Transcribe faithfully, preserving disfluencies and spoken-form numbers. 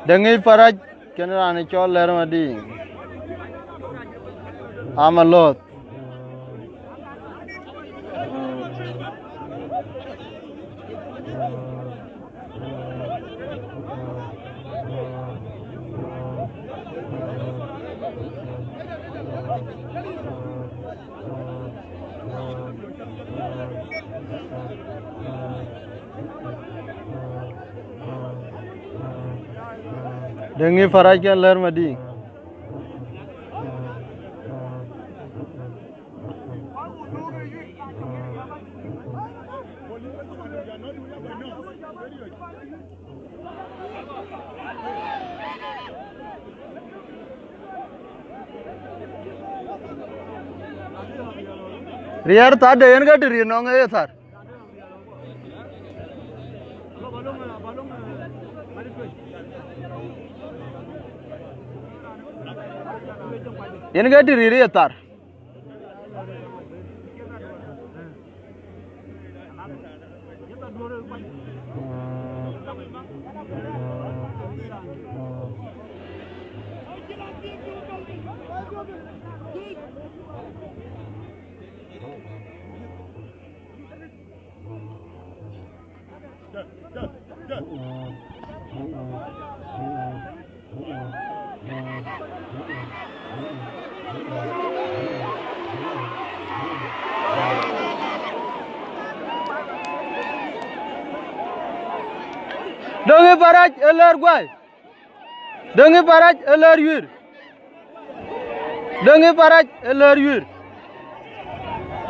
Deŋic Parac kenë raan cɔl Lɛ̈r Madiŋ. Ama loth. Deŋic Parac kenë Lɛ̈r Madiŋ. Riɛr thar de yen ke dït rin nɔŋ ë ye thar. Yen ke dït rin ye thar. Deŋic Parac ë Lɛ̈r guai. Deŋic Parac ë Lɛ̈r yuiir. Deŋic Parac ë Lɛ̈r yuiir.